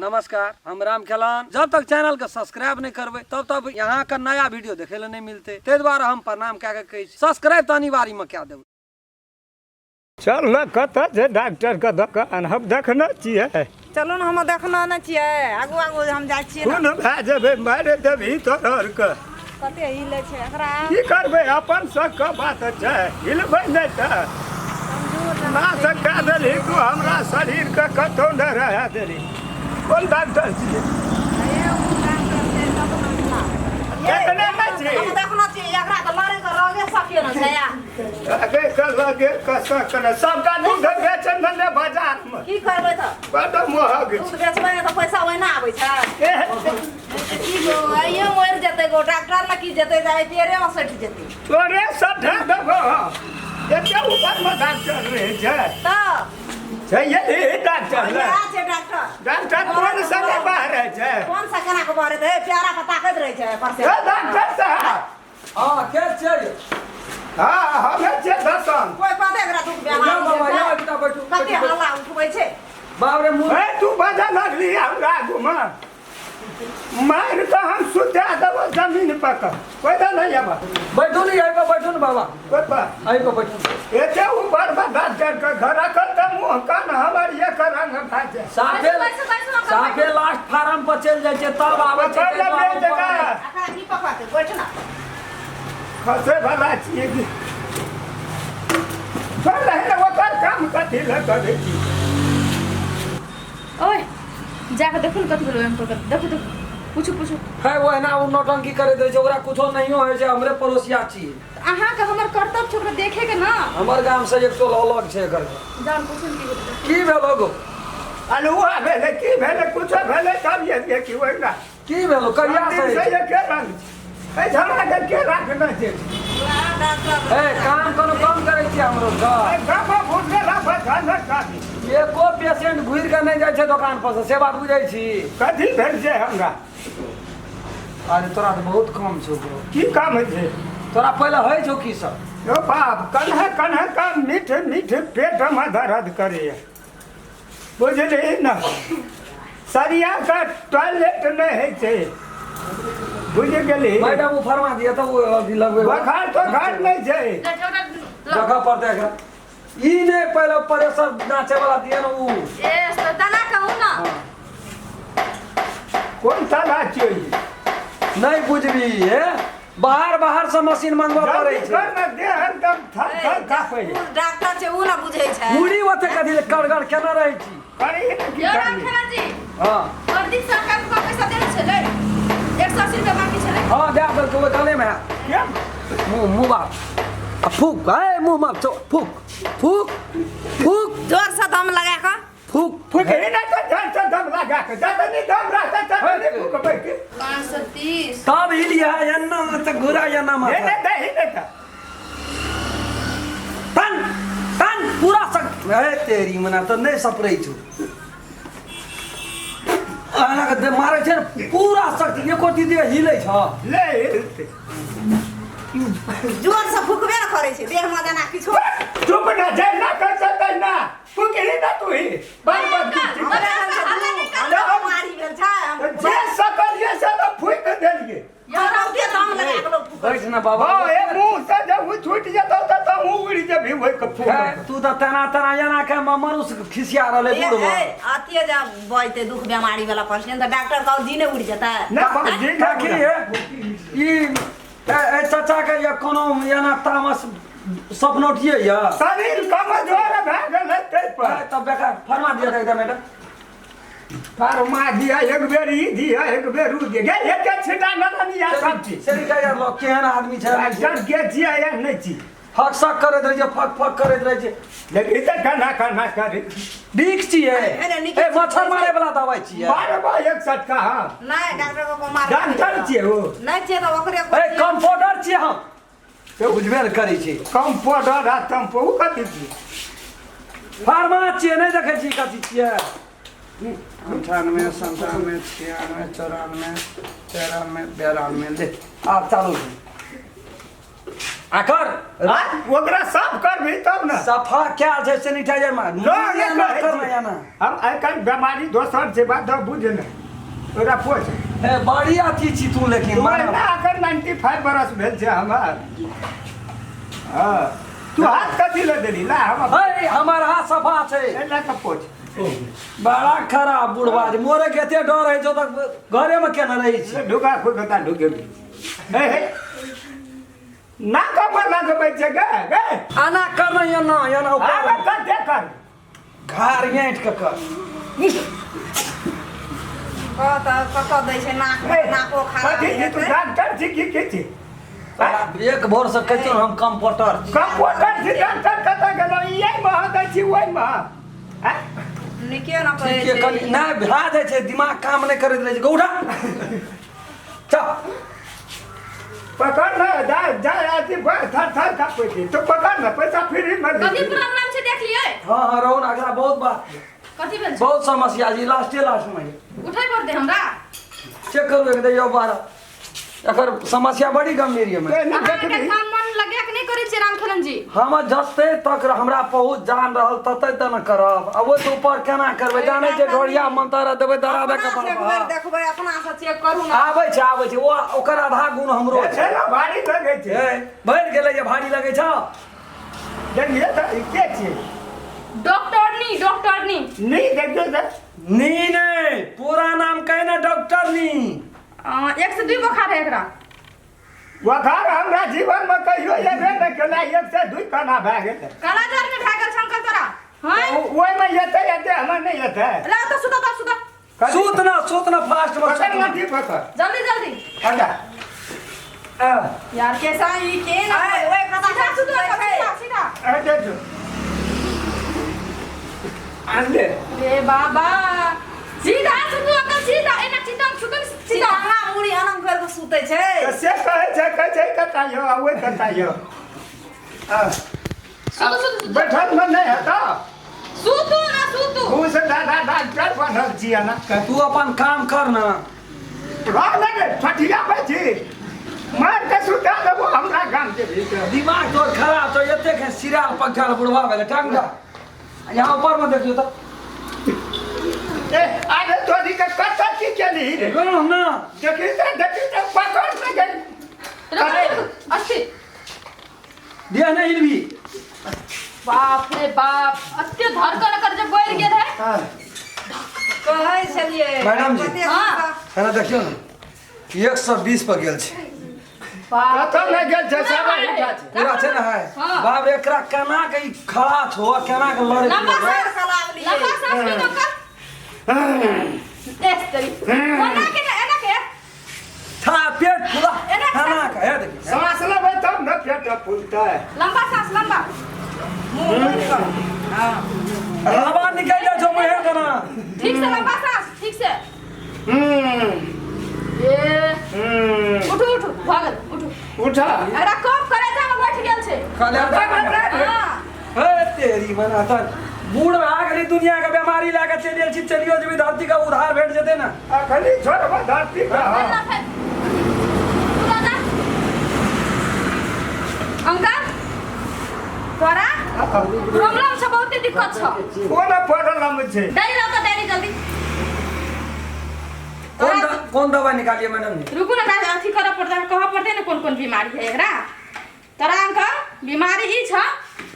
नमस्कार, हम राम खेलान। जब तक चैनल के सब्सक्राइब नहीं करबै तब तक यहाँ के नया वीडियो देखे ले नहीं मिलते, ताहि दुआरे हम प्रणाम कए के कहै छी, सब्सक्राइब तऽ अनिवार्य में कए देबै। चल न, कतऽ छै डॉक्टर के दोकान? हम देखने छियै। चलू ने, हम देखने नहि छियै, आगू आगू हम जाइ छियै। कोन भए जेबै, मारि देबही तोहर के। कते हिले छै एकरा। की करबै, अपन सबके बात छै, हिलबै नहि तऽ नाश कए देलही तू हमरा शरीरके, कतहु नहि रहए देलही। कोन डॉक्टर छियै? देखने नहि छी। हम देखने छियै, एकरा तऽ लड़े के रगे सके ने छै। लगे के लगे कसक ने सबटा दूध बेचन ने बाजार में। की करबै तऽ? बड्ड महग छै। दूध बेचबै ने तऽ पैसा ओहिना आबै छै। की गो, आइयो मरि जेतै गो, डॉक्टर लग की जेतै, जाइ पेरे में सटि जेतै। तोरे सठा देबो, एते ऊपर में डॉक्टर रहै छै। तऽ छै ये डॉक्टर ले। इएह छै डॉक्टर। डॉक्टर कोन समय बाहर रहै छै? कोन सा केना के बहरे छै, प्यारा के ताकत रहै छै पर से। ए डॉक्टर साहब। हाँ, के छियै? हाँ, हमे छियै दर्शन। कोइ कहतै एकरा दुख बेमारी जाउ बाबा, छै? जाउ एकटा बैठू। कते हल्ला उठबै छै। बाप रे, मुँह ए तू बजा लगली हमरा आगू में, मारि कऽ हम सुता देबो जमीन पर कऽ। कोइ दे नहीं आबा। बैठू ने, एहि पर बैठू ने बाबा। कोइ पर? एहि पर बैठू। एते ऊपर में डॉक्टर के घर रखल तऽ मुँह कान हमर एक रंग भए जाय। साफे बैसू, बैसू, अंकल, साफे लास्ट फार्म पर चलि जाइ छै तब आबै छै। पकड़ लेबै ताहि दुआरे जगह। एकरा की पकड़तै, बैठ ना। खसे वाला छियै कि छोड़ रहे ने, ओकर काम कथी लए करै छी? ओए, जाके देखू ने कथी भेलै ओहिमे पर, देखू देखू, पूछू पूछू। है, ओहिना ओ नौटंकी करैत रहै छै, ओकरा कुछो नहियो होइ छै। हमरे पड़ोसिया छी। तऽ अहाँके हमर कर्तव्य छै ओकरा देखे के ना। हमर गाम से एक टोल अलग छै एकर घर। जान पूछू ने की भेलै। की भेलो गो? अलुआ भेलै की भेलै, कुछो भेलै तब ये की ओहिना। की भेलो, कहिया से दिन से के रंग छै? एहि झगड़ा के के राखने छै? ए काम कोनो कम करै छियै हमरो के? एहि गामा भूत गेला बचा न काटी। एको पेशेंट घुरि के नहि जाइ छै दोकान पर से, से बात बुझै छी? कथी भेल छै हमरा? अरे तोरा तऽ बहुत कम छौ गो। की काम होइ छै? तोरा पहिले होइ छौ की सब? यो बाप, कन्हे कन्हे का मीठ मीठ पेट में दर्द करे, बुझली न? सरिया का टॉयलेट नहीं है छै, बुझ गेली? मैडम, ओ फरमा दिया तऽ ओ अथी लगबै। बखार तो घर नहीं छै। देखऽ पड़तै एकरा। ई नहि, पहिले प्रेशर नाचे वाला दिया ने उ। ए तऽ तना कहू ना। कोन साला छियै? नहि बुझबी हे, बाहर बाहर से मशीन मंगबऽ पड़ै जल्दी छै। कर ने, देह एकदम थर थर कांपै। उ डॉक्टर छै, उ ना बुझै छै। मुड़ी ओते कथी ले कड़गड़ केना रहै छी? करी ने की यौ करी? रामखेला जी। हाँ। प्रदीप सरकार के पैसा देने छलै, 180 रुपया बाकी छलै। हाँ, दए देलकै, ओहि गले में है। क्या? मुँह मुँह बाप आ फूक, ए मुँह में फूक फूक फूक। जोर से दम लगा कऽ फूक। फुकही ने तऽ जान से दम लगा के, जतनी दम रहतै ततनी फुकबै की। 530। तब हिलिया एन्ना में तऽ घुरा एन्ना हे माथा। ने दही ने तऽ टन टन पूरा सक ए तेरी मना तऽ नहि सपरै छौ। एना के मारै छै ने पूरा शक्ति, एको चीज हिलै छ। ले हिलतै। जोर से फुकबे ने करै छै, देह में जेना किछो। चुप ना, जाय ना कर सकतै ना, फुकही ना तू ही बार बार। हमरे भेल छै दुख, हमरा बीमारी भेल छै हम जे सकलियै से तऽ फुकि देलियै। यौ बहुते दम लगा के लोग फुकै। बैठ ना बाबा। हँ, ए मुँह से जब उ छूटि जेतौ तऽ तहूँ उड़ि जेबही ओहि के फूक। हे, तू तऽ तेना तेना एना के मनुष्य खिसिया रहलै ए बूढ़ में। ए, अथिए जब बजतै दुख बीमारी वाला पेशेंट तऽ डॉक्टर कहू जी नहि उड़ि जेतै। नहि बाबूजी। काकी हे, ई ए ए चाचा के या कोनो एना तामस सपनौटिए या शरीर कमजोर भए गेलै ताहि पर। तब बेकार फरमा दिया एकदम मैडम। फरमा दिया, एक बेर ई दिया, एक बेर ऊ दिया, गे एके छिटा नननिया सब चीज। सेनिटाइजर लऽ, केहन आदमी छै? डॉक्टर के छियै या नहि छी? फक सक करैत रहै छै, फक फक करैत रहै छै। लेकिन तऽ केना केना करी? बीख छियै। अरे, नीक ए मच्छर मारे वाला दवाई छियै। मारबा एक सटका। हाँ। नहि, डॉक्टर को मार। डॉक्टर छियै ओ? नहि छियै तऽ ओकरे। ए कंपाउंडर छियै हम, बुझबे ने करै छी। कम्पाउडर आ तम्पो ऊ कथी छियै? फार्मा छियै, नहि देखै छी कथी छियै? 98, 97, 96, 94, 93, 92, ले आब चालू छै। आ कर। ओकरा साफ करबही तब ने। सफा क्या छै सैनिटाइजर में ना करना या ना। हम आइ काल्हि बीमारी दोसर छै बात बुझ ने, ओकरा पोछ। ए बड़ी अथी छी तू, लेकिन ना अखन 95 बरस भेल छै हमर। हाँ तू हाथ कथी ले देली ला हम। हे हमर हाथ सफा छै। ला के पोछ। बड़ा खराब बुढ़वा छै, मोरे के एते डर है जो तक घरे में केना रहै छी। ढुका खुद ढुके हे हे ना कमर लगबै छै गे गे। आना कर ना एना एना ऊपर। आब कते कर घर ऐंठ के कर। कत कत दै छै नाक नाको खराब कथी छी तू डॉक्टर छी की की छी? एक भोर से कहै छियौ हम कंपाउंडर छी। कंपाउंडर छी डॉक्टर कतऽ गेलौ? इएह मह दै छी ओहि मह। नीके न कहै छै कनि नहि भए जाइ छै, दिमाग काम नहि करैत रहै छै। गौड़ा चल पकड़ ना जा जा अथी थर थर कापै छै तो पकड़ ना, पैसा फ्री में कथी प्रॉब्लम छै देख लियै। हाँ हाँ रहू ना, अगला बहुत बात कथी भेल छै? बहुत समस्या जी, लास्टे लास्ट में उठै पड़तै हमरा। चेक करू एक दैयो बार, एकर समस्या बड़ी गंभीर है। अहाँके काम मन लगे के नहि करै छियै रामखेलन जी। हम जते तक हमरा पहुँच जान रहल तते त न करब, अब ओहि ऊपर केना करबै? जानै छै ढोरिया मंतर देबै दरा दे के एक बेर देखबै अपना से चेक करू ना। आबै छै आबै छै, ओ ओकर आधा गुण हमरो छै ना, भारी लगै छै। भरि गेलै जे भारी लगै छै। देखिए त के छी? डॉक्टरनी डॉक्टरनी नी देखियो त नी नै पूरा नाम कहे ना डॉक्टरनी। 102 बोखार है एकरा। बोखार हमरा जीवन में कहियो एबे नहि केला, 102 केना भए गेलै? कालाजार में भए गेल छै अंकल तोरा। हां ओहि में एतै एतै हमर नहि एतै। ला त सुता त सुता। सुतना सुतना फास्ट में पकड़ लाठी पकड़। जल्दी जल्दी। हटा। यार कैसा ई के ना ओए कथा सीधा सुतो सीधा सीधा। अरे जो आंदे रे बाबा सीधा सुतो अंकल सीधा, एना चितंग सुतो सीधा मुड़ी अनंग कर के सुतै छै। से कहै छै कहै छै कता यो ओए कता यो। सुतो सुतो बैठल में नहीं हेता। सुतू ना सुतू। खुश दादा डॉक्टर बनल छियै ना। तू अपन काम कर ना। रह लगे ठठिया बैठी मार के सुता देबो हमरा गाम के भीतर। दिमाग तोर खराब छौ, एतेक है सिराल पकड़ बुढ़वा भेलै टांग दा। यहाँ ऊपर में देखियो त। ए आगे तोरी के कत की केली रे? गो ना देखी त देखी त पकड़ से गेल। अरे अच्छी दिया नहीं हिलबी। बाप रे बाप अत्ते धड़कन कर जब बढ़ गेल है। कहै छलियै मैडम जी। हां खाना देखियो ना 120 पर गेल छै। कतऽ नहि गेल छै, सब उठा छै पूरा छै ना है। बाप रे एकरा केना के ई खड़ा छो केना के लड़े। लंबा सांस लंबा सांस ली अंकल। एस तरी कोना के ना एना के था पेट फुला खाना के है देखी सांस लेबै तब न पेट फुलतै। लंबा सांस लंबा मुंह बंद कर। हां हवा निकल जाइ छौ मुँहे केना। ठीक से लंबा सांस ठीक से। ए उठू उठू भगल उठू उठा। अरे कफ करे जा में बैठ गेल छै। हां हे तेरी मना त बूढ़ भए गेली, दुनिया के बीमारी लए के चलि गेल छी। चलियो जेबी धरती के उधार भेट जेतै ना। अखनी छोड़बो धरती के। अंकल तोरा प्रॉब्लम छै, बहुते दिक्कत छ। कोन प्रॉब्लम छै? डायरी लाओ त डायरी जल्दी। कौन कौन दवा निकालिए मैडम जी? रुकू ना, अथी करऽ पड़तै, कहऽ पड़तै ने कोन कोन बीमारी है एकरा। तोरा अंकल बीमारी ई छ,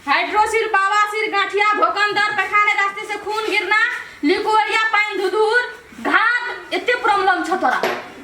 हाइड्रोसिल बवासीर गांठिया भोकंदर पैखाने रास्ते से खून गिरना लिकोरिया पानी धुधुर घात, एते प्रॉब्लम छ तोरा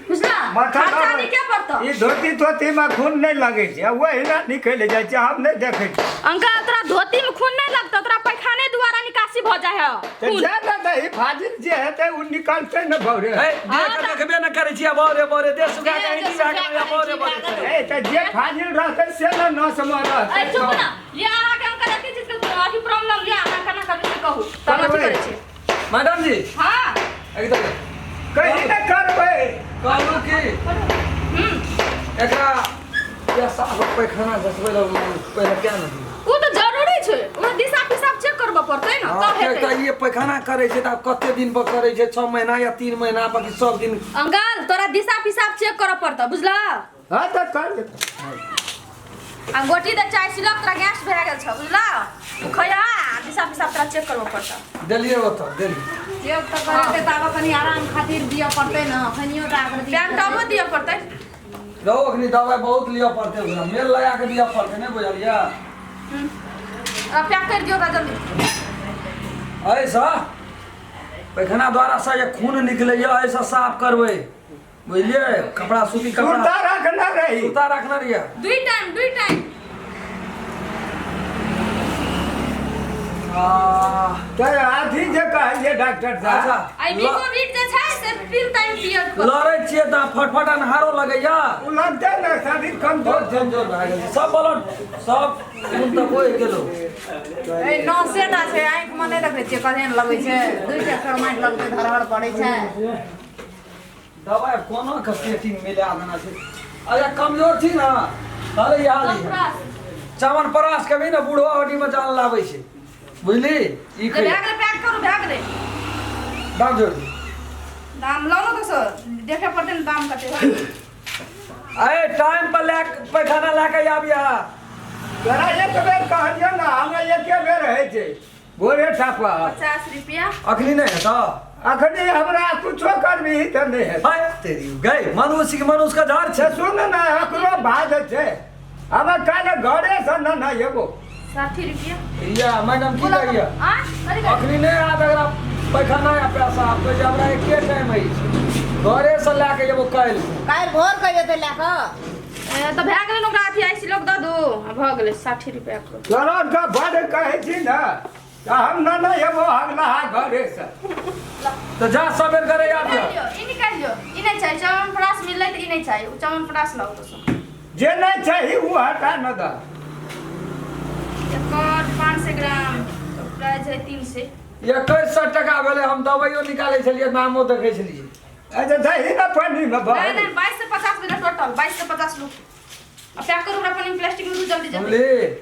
बुझला। खर्चा निके पड़तो। ई धोती तोती में खून नहीं लगे छै, वही ना निकल जाय छै, हम नहीं देखै छी। अंकल तोरा धोती में खून नहीं लगतो, तोरा पैखाने द्वारा निकासी भ जाय है खून। जा ना दही फाजिल जे हेतै उ निकलतै न भौरे। ए देख देखबे न करै छी भौरे भौरे दे सुखा के हिंदी भए गेलै भौरे भौरे। ए त जे फाजिल रहतै से न नस में रहतै। ए चुप ना, ये अहाँ के अंकल एते चीज के अथी प्रॉब्लम ये अहाँ केना करबै से कहू तब अथी करै छी मैडम जी। हां एकदम कहीं न करबै। कहलू की एकरा या साफ पैखाना जसबै ल पहिले क्या न उ त जरूरी छै, ओकरा दिशा पिसाब चेक करबऽ पड़तै न तब हेतै। त ये पैखाना करै छै त आब कते दिन पर करै छै, 6 महीना या 3 महीना पर कि सब दिन? अंकल तोरा दिशा पिसाब चेक करऽ पड़तौ बुझला। हां त कर। आ गोटी दे चाय सिलक तोरा गैस भए गेल छ बुझला ओ खैया आ दिशा पिसाब तोरा चेक करबो पड़तौ देलियै ओतऽ देलियै चेक तऽ करेतै तऽ आब कनि आराम खातिर दिअ पड़तै ने अखनियो टा पेंटबो दिअ पड़तै रहो अखनी दवाइ बहुत लिअ पड़तै ओकरा मेल लगा के दिअ पड़तै नहि बुझलियै आ पैक कर दियौ ओकरा जल्दी एहिसँ पैखाना द्वारा से जे खून निकलैए एहिसँ साफ करबै बुझलियै कपड़ा सूती कपड़ा सुरता रखना रही सुता रखने रहिए दुई टाइम दुई टाइम आ, तऽ अथी जे कहलियै डॉक्टर अच्छा साहब आई बीको बीट जे छै से तीन टाइम पियर लड़ै छियै तऽ फटफट अन्हारो लगैया ओ लगतै ने शरीर कमजोर बहुत कमजोर भए गेल छै। सब ब्लड सब खून तऽ बहि गेलो ए नसे टा छै आँखिमे नहि देखै छियै कहेन लगै छै दुइ टा माटि लगतै धरहर पड़ै छै दवाइ कोना के सेटिंग मिला देना छै अरे कमजोर छी ना ताले याद चमन परास के भी ना बूढ़ो हड्डी में जान लाबै छै बुझली ई भए गेलै पैक करू भए गेलै दाम जोड़ दी दाम लऽ लो तऽ देखे पड़तै ने दाम कते है अरे टाइम पर ले पैखाना लए के आबिया तोरा एक बेर कहलियौ ने हमरा एके बेर होइ छै भोरे ठाकुआ 50 रुपया अखनी नहीं हेतौ अखनी हमरा कुछो करबही तऽ नहि हेतै हाय तेरी गई मनुष्य के मनुष्य का झाड़ से छै सुन ने एकरो भाज छै हम काल्हि घरेसँ ने ने एबो 60 रुपया या मैडम की कहिया आ कथी कहै? अखनी नहीं आत अगर पैखाना या पैसा आप कहै छै हमरा एके टाइम होइ छै घरे से लए के जेबो काल्हि काल्हि भोर के जेतै लए कऽ ए, तऽ भए गेलै ने ओकरा अथी आइसी लोक दऽ दू आ भऽ गेलै 60 रुपया के तोरा के बड़ कहै छी ने तऽ हम ने ने एबो अगला घरेसँ तऽ जा सबेर करे आबिया निकालि लियौ ई निकालि लियौ ई नहि चाही च्यवनप्राश मिललै तऽ ई नहि चाही ओ च्यवनप्राश लाउ तऽ जे नहि चाही ओ हटा न दऽ एकर 500 ग्राम तऽ प्राइस है 300 2100 टका भेलै हम दवाइयो निकालै छलियै नामो देखै छलियै अच्छा दही ने पानिमे नहीं बह नहीं 22 से 50 भेलै टोटल 22 से 50 लू आ पैक करू ओकरा पानी प्लास्टिक में दू जल्दी जल्दी बुझली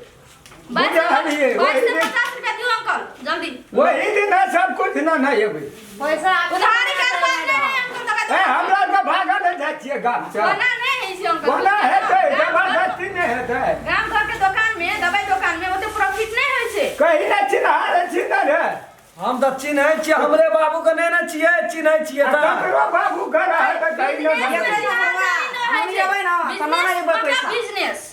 बुझलियै, 22 से 50 रुपया दियौ अंकल जल्दी वही दिन सब कुछ ने ने एबै पैसा उधारी कारोबार नहीं है अंकल दवाइ ए हमरा के भागल जाइ छियै गाम से कोना नहीं है से अंकल कोना हेतै गाम घर- जबरदस्ती नहि हेतै गाम घर के दुकान में दवाई दुकान में ओते प्रॉफिट नहीं होइ छै कहीं ने चिन्हार छी ने रे हम तऽ चिन्है छियै हमरे बाबू के नहि ने छियै चिन्है छियै आ तऽ ककरो बाबू घर है तऽ कहीं ने हम जेबै ने, तऽ लऽ लेबै पैसा। बिजनेस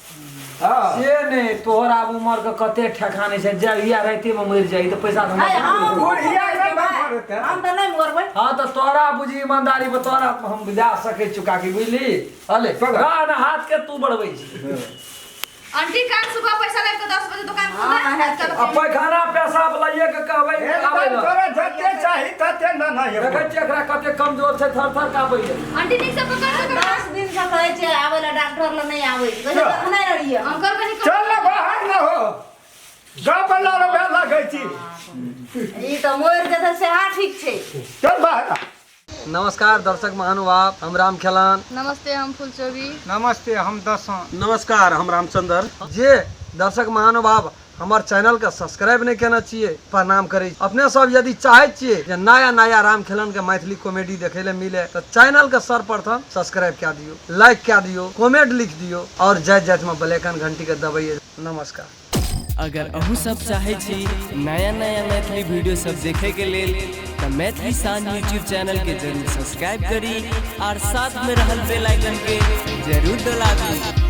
हँ से नहि तोहर आब उमर के कते ठेकाने छै जब इएह रातिमे मरि जाइ तऽ पैसा तऽ है, हम बुढ़िया नहि मरतै। हम तऽ नहि मरबै हँ तऽ तोरा बुझी ईमानदारी पर तोरा हम जा सकै छी काकी बुझली अले रह ने हाथ के तू बढ़बै छी आंटी काल सुबह पैसा लेके 10 बजे दुकान हाँ, खुलतै हेतै। आ पैखाना पेशाब लइए के कहबै आबै एकदम लए। तोरा जते चाही तते ने ने एबो देखै छियै एकरा कते कमजोर छै थर थर काँपै छै आंटी ठीक से पकड़ सकै 10 दिन से कहै छै आबै लए डॉक्टर लग नहि आबै छै कहै छै देखने रहियै अंकल कनी चल ने बाहर न हो गप लड़बे लगै छी ई तऽ मरि जेतै सेहा ठीक छै चल बाहर नमस्कार दर्शक महानुभाव हम राम खेलान नमस्ते हम फुलचोबी नमस्ते हम दसों नमस्कार हम रामचंद्र जे दर्शक महानुभाव हमर चैनल के सब्सक्राइब नहीं केने छियै प्रणाम करै छी। अपने सब यदि चाहै छियै जे नया नया राम खेलन के मैथिली कॉमेडी देखै लए मिले तऽ चैनल के सर्वप्रथम सब्सक्राइब कए दियौ, लाइक कए दियौ, कमेंट लिख दियौ और जाइत जाइत में बेल आइकन घंटी के दबैयै। नमस्कार। अगर अहूँ सब चाहै छी नया नया मैथिली वीडियो सब देखे के लेल तऽ मैथिली शान यूट्यूब चैनल के जरूर सब्सक्राइब करी और साथ में रहल बेल आइकन के जरूर दबा दी।